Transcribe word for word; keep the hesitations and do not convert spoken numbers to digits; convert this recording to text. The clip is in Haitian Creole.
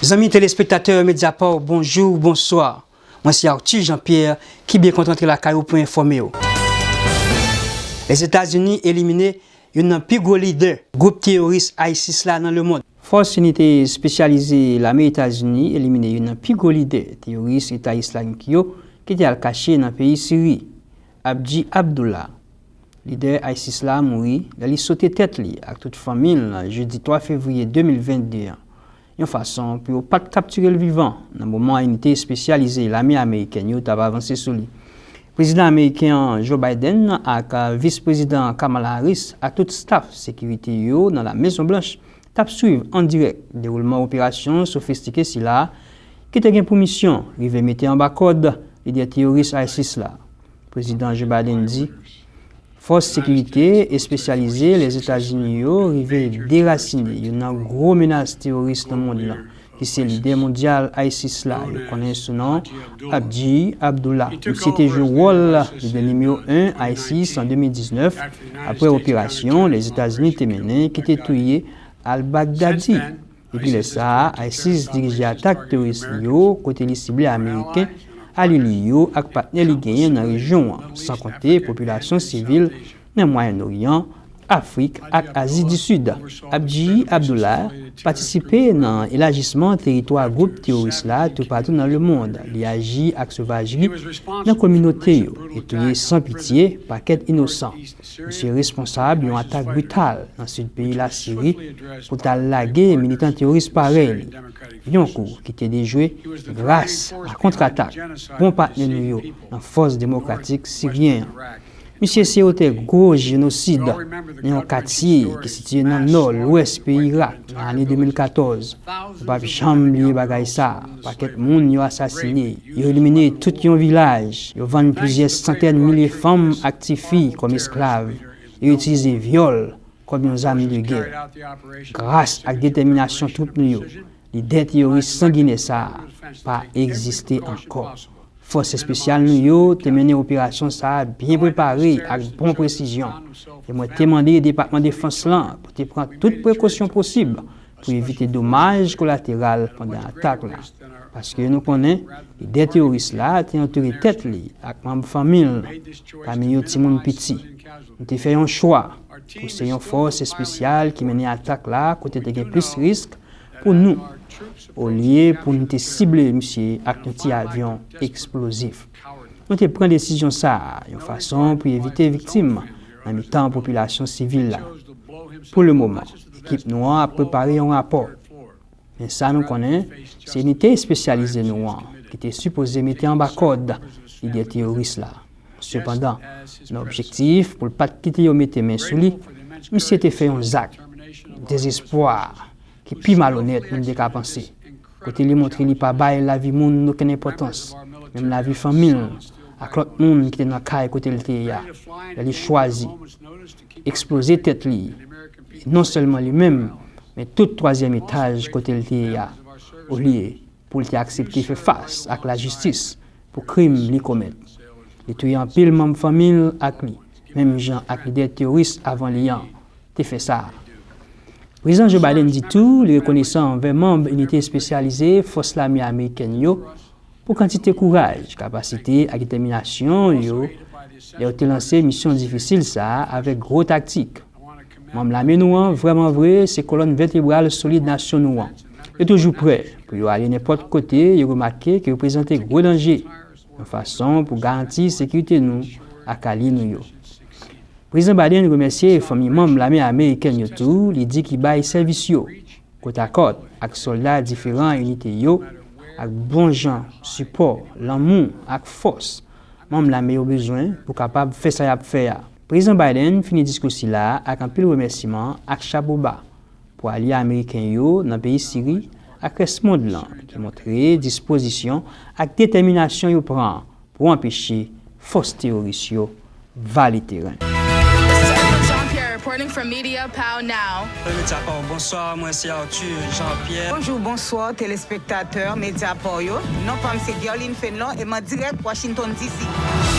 Zanmi telespektatè Mediapart, bonjou, bonswa. Mwen se Arthur Jean-Pierre ki byen kontan antre lakay ou pou enfòme w. Lèzetazini elimine youn nan pi gwo lidè gwoup teyoris ISIS la nan lemonn. Fòs inite espesyalize lame Etazini elimine youn nan pi gwo lidè teyoris Eta Islamik yo ki te al kache nan peyi Siri. Abdi Abdullah, lidè ISIS la, mouri lè li sote tèt li ak tout fanmi l jedi twa fevriye de mil vennde an, yon fason pou yo pa t kaptire l vivan nan moman inite espesyalize lame amerikèn yo t ap avanse sou li. Prezidan ameriken an, Joe Biden, ak vis prezidan Kamala Harris ak tout staf sekirite yo nan La Mezon Blanch t ap swiv an dirèk dewoulman operasyon sofistike sila a, ki te gen pou misyon rive mete anba kòd lidè teyoris ISIS la. Prezidan Joe Biden di, fòs sekirite espesyalize Lèzetazini yo rive derasine youn nan gwo menas teyoris nan mond lan, ki se lidè mondyal ISIS la, yo konnen sou non Abdi Abdullah. Misye te jwe wòl lidè nimewo en ISIS an de mil diznèf, apre operasyon Lèzetazini te mennen ki te touye al-Baghdadi. Depi lè sa a, ISIS dirije atak teworis li yo, kote li sible Ameriken, alye li yo ak patnè li genyen nan rejyon an, san konte popilasyon sivil nan Mwayen Oryan, Afrik ak Azi di Sid. Abdi Abdullah patisipe nan elajisman teritwa gwoup teworis la toupatou nan lemonn. Li aji ak sovajri nan kominote yo e touye san pitye pakèt inosan. Misye responsab yon atak brital nan sid peyi Lasiri pou t al lage militan teworis parèy li, yon kou ki te dejwe gras a kontratak bon patnè nou yo nan Fòs Demokratik Siryen an. Misye se otè gwo jenosid nan yon katye ki sitiye nan nò lwès peyi Irak nan ane de mil katòz. Nou p ap janm bliye bagay sa a. Pakèt moun yo asasine, yo elimine tout yon vilaj, yo vann plizyè santèn milye fanm ak tifi kòm esklav, yo itilize vyòl kòm yon zam de gè. Gras ak detèminasyon twoup nou yo, lidè teyoris sanginè sa a pa egziste ankò. Fòs espesyal nou yo te mennen operasyon sa a byen prepare ak bon presizyon, e mwen te mande Depatman Defans lan pou te pran tout prekosyon posib pou evite domaj kolateral pandan atak la, paske nou konnen lidè teyoris la te antoure tèt li ak manm fanmi l, pami yo timoun piti. Nou te fè yon chwa pou se yon fòs espesyal ki mennen atak la kote te gen plis risk pou nou, olye pou n te sible misye ak yon ti avyon eksplozif. Nou te pran desizyon sa a yon fason pou evite viktim nan mitan popilasyon sivil la. Pou lemoman, ekip nou an ap prepare yon rapò. Men sa nou konnen, se inite espesyalize nou an ki te sipoze mete anba kòd lidè teyoris la. Sepandan, nan objektif pou l pa t kite yo mete men sou li, misye te fè yon zak dezespwa ki pi malonèt moun te ka panse, kote li montre li pa bay lavi moun okenn enpòtans, menm lavi fanmi l ak lòt moun ki te nan kay kote l te ye a, lè li chwazi eksploze tèt li, e non sèlman li menm, men tout twazyèm etaj kote l te ye a, olye pou l te aksepte fè fas ak lajistis pou krim li komèt. Li touye anpil manm fanmi l ak li, menm jan ak lidè teyoris avan li an te fè sa a. Prezidan Joe Biden di tou li rekonesan anvè manm inite espesyalize fòs lame amerikèn yo pou kantite kouraj, kapasite ak detèminasyon yo lè yo te lanse misyon difisil sa a avèk gwo taktik. Manm lame nou an, vrèman vre, se kolòn vètebral solid nasyon nou an. Yo toujou prè pou yo ale nenpòt kote yo remake ke yo prezante gwo danje, yon fason pou garanti sekirite nou ak alye nou yo. Prezidan Biden remèsye fanmi manm lame amerikèn yo tou, li di ki bay sèvis yo kot a kòt ak sòlda diferan inite yo ak bon jan sipò, lanmou ak fòs manm lame yo bezwen pou kapab fè sa y ap fè a. Prezidan Biden fini diskou sila a ak anpil remèsiman ak chapo ba pou alye ameriken yo nan peyi Siri ak rès mond lan ki montre dispozisyon ak detèminasyon yo pran pou anpeche fòs teyoris yo vale teren. This is Arthur Jean-Pierre reporting from Media Pow Now. Mediapart, bonswa, mwen se Arthur Jean-Pierre. Bonjou, bonswa, telespektatè Mediapart yo. Non pa m se Guerline Fenlon e m an dirèk Washington D C.